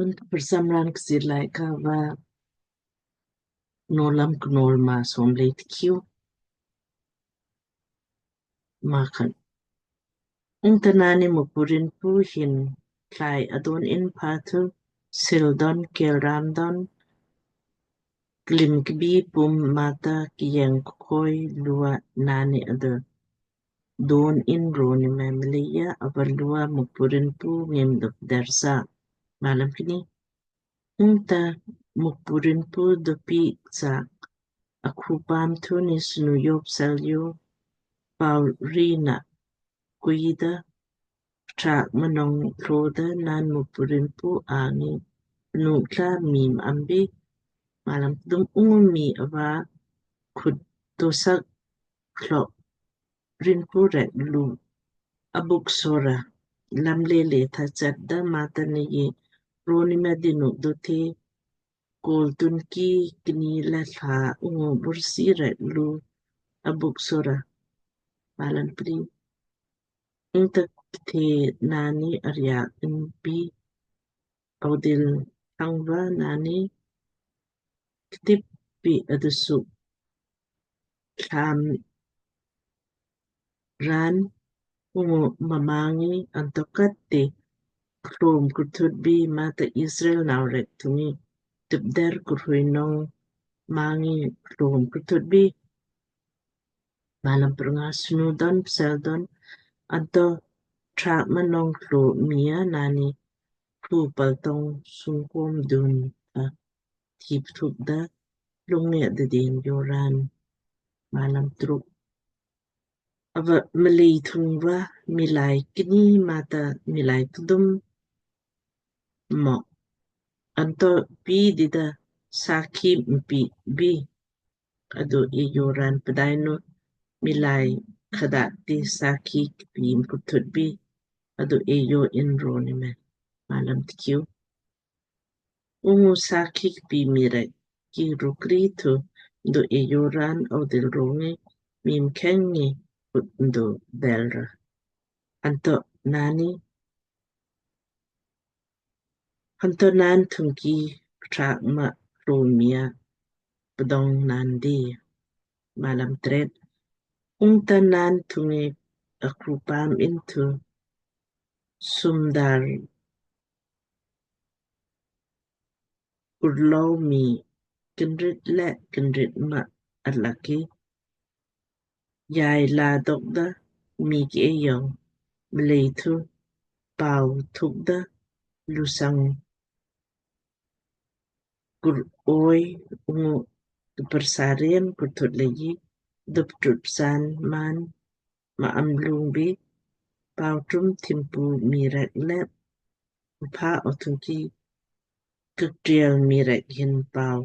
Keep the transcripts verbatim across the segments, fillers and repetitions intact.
Ungta prcham raan Kchiir Laaika va Nowlam Knowl maa somlei tkiu. Maa khat. Ungta naanni Mukpu Rinpu hin tlai adon in pha thu, sil don, kelram don, klim kbi pum mata kiyeng kkhoi lua naanni adon in ro ni me, mleija ava lua Mukpu Rinpu ngim dok dersa. Malam kni. Ungta Mukpu Rinpu dopiik sa akhu paam thu ni snu jop sel jo pau rina kuida trak mnong tlo da naan Mukpu Rinpu angi nu tla mii am bi. Malam kdum. Ungu mii ava khut dosak klok Rinpu rek lu abuk sora lam lele tha chat da mata nei ro ni me dinu dothe kol tun ki kni la tha ungu bursi rek lu abuk sora. Malam pli. Ungta kthe naanni arya in pi audil thangva naanni ktip pi adusu tham raan ungu mma ngi anto khat ti klom kurthut bi mata Israel nau rek thungi tipder kurhui nong mma ngi klom kurthut bi. Malam prnga. Snu don psel don anto trak mnong tlo mii a naanni khu paltong sungkom dun a thip thup da lung nge dedin joraan. Malam truk. Ava mlei thung va milai kni mata milai kdum mo anto pi dida sakhi mpi bi adu e joraan pdainu milai khadat ti sakhi kpi mkurthut bi adu e jo in ro ni me. Malam tkiu. Ungu sakhi kpi mii rek ki rukri thu do e joraan audil rongi mii mkheng ngi kut do delra. Anto naanni anto naan thungki trak ma ro mii a pdong naan di. Malam tret. Ungta naan thungi akhu paam in thu sumdar urlou mii kinrit le kinrit ma alaki jai la dok da mii ki e jong mlei thu pau thuk da lusang kur oi ungu kpersa rem kurthut leiji duptut psan man ma am lung bi pau trum thimpu mii rek le mpha othungki kuktrial mii rek hin pau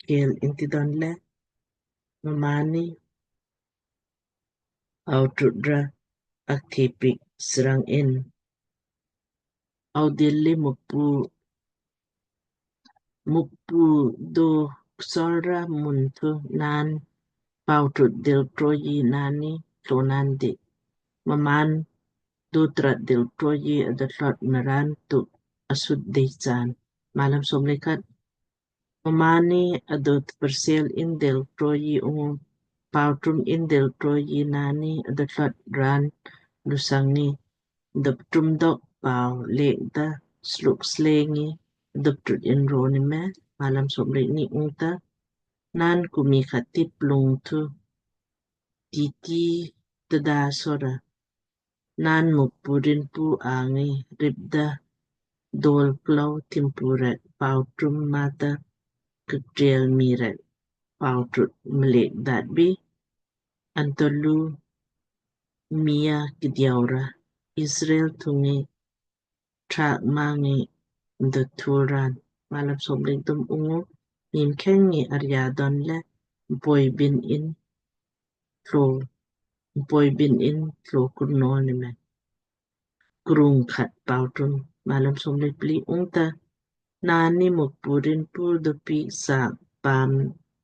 kel inti don le mmaanni pau trut ra akthe piik srang in. Audil li Mukpu, Mukpu do ksol ra mun thu naan pau trut dil troji naanni tlo naan di. Mmaan do trat dil troji ado tlot naraan tu asut dei chaan. Malam somlei khat. Mmaanni ado tpersel in dil troji ungu pau trum in dil troji naanni ado tlot raan lusang ngi dop trum dok pau lek da sluk sleng ngi dop trut in ro ni me. Malam somlei ni. Ungta naan kumi khat ti plung thu titi tada sora naan Mukpu rinpu angi ripda dol klou thimpu rek pau trum mata kuktrial mii rek pau trut mlek daat bi anto lu mii a kdiau ra Israel thung ngi trak ma ngi mdo thul raan. Malam somlei kthum. Ungu mii mkheng ngi arya don le mpoi bin in tlo, mpoi bin in tlo kurnowl ni me. Krung khat pau trum. Malam somlei pli. Ungta naanni Mukpu rinpu dopiik sa paam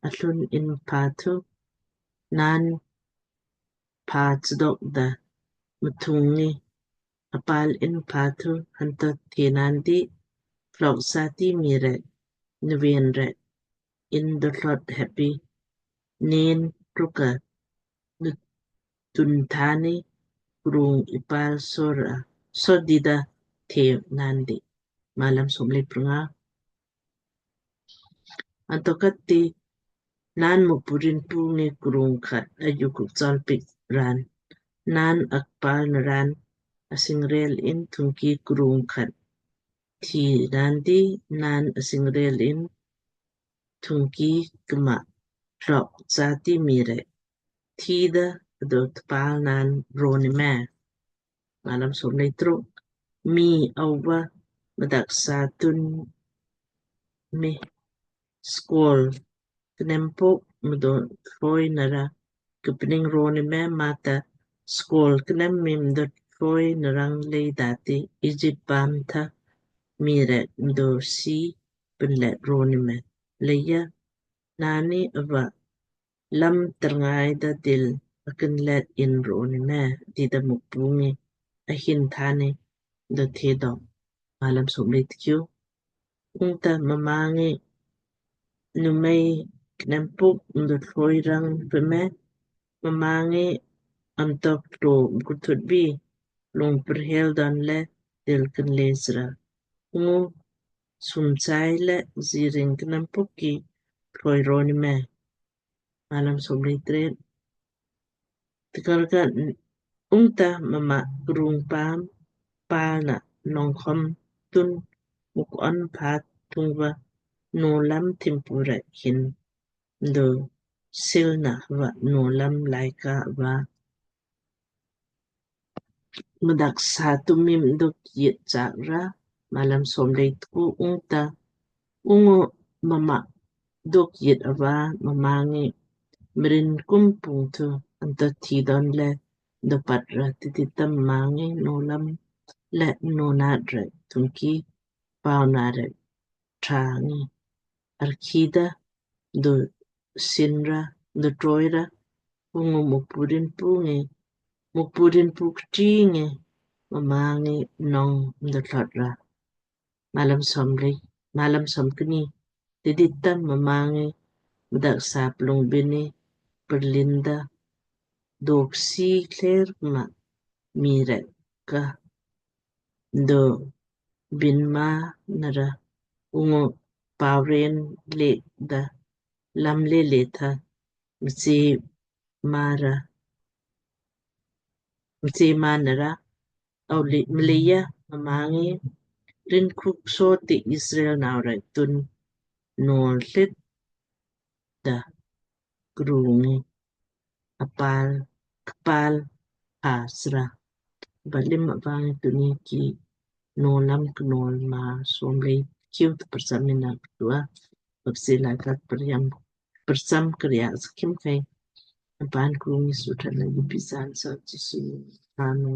athlun in pha thu naan pha chdok da mthung ngi apal in pha thu hanto the naan di Tlok sati mii rek, nven rek in dothlot heppi nen truka tun thani krung ipal sora sodida the nandi. Malam somlei prunga. Anto katti naan Mukpu Rinpu ngi krung khat ayu kukchol pik raan, naan akpal na raan asingrel in thungki krung khat thi nandi, naan asingrel in thungki kma tlok sati mii rek thida ado tpal naan roni me. Malam somlei truk. Mii ava mdaksa tun me skol knempok mdo thloi nara kpning roni me mata skol knem mi mdo thloi narang lei dati Ijip paam tha mii rek mdo si pinlet roni me. Leija naanni ava lam trngai da dil akinlet in roni me, dida Mukpu ngi ahin thani do the dok. Malam somlei tkiu. Ungta mma ngi numei knempok mdo thloi rang peme, mma ngi antok to mkuthut bi lung prhel don le dil kinle sra. Ungu sumchai le ziring knempok ki thloi roni me. Malam somlei tret. Tikarka ungta mma krung paam pal na nongkhom tun mukon phat tungva nolam thimpu rek hin do sil na va nolam laika va mdaksa tumim dok yit chak ra. Malam somlei tku. Ungta ungu mma dok yit ava mma ngi mrin kum pung thu anto thi don le dopat ra titi tam mma ngi nolam le nonat rek thungki pauna rek tha ngi arkida do sin ra, do troi ra, ungu Mukpu Rinpu ngi, Mukpu Rinpu kti ngi mma ngi nong do thlot ra. Malam somlei, malam somkni. Tidit tam mma ngi mdaksa plung bini perlinda dok si kler ma mii rek ka do bin ma nara ungu pauren le da lam le le tha msi mara msi ma nara au le mleija mma ngi rin kuk so ti Israel nau rek tun nol hlit da krung ngi apal kpal asra. Balim avang tuni ki nolam knol ma somlei kiu tu persam ina ktua. Bapsi laka periam persam kriya sakim kai. Apan krung ngi sutra lagi pisan sa Jisu anu.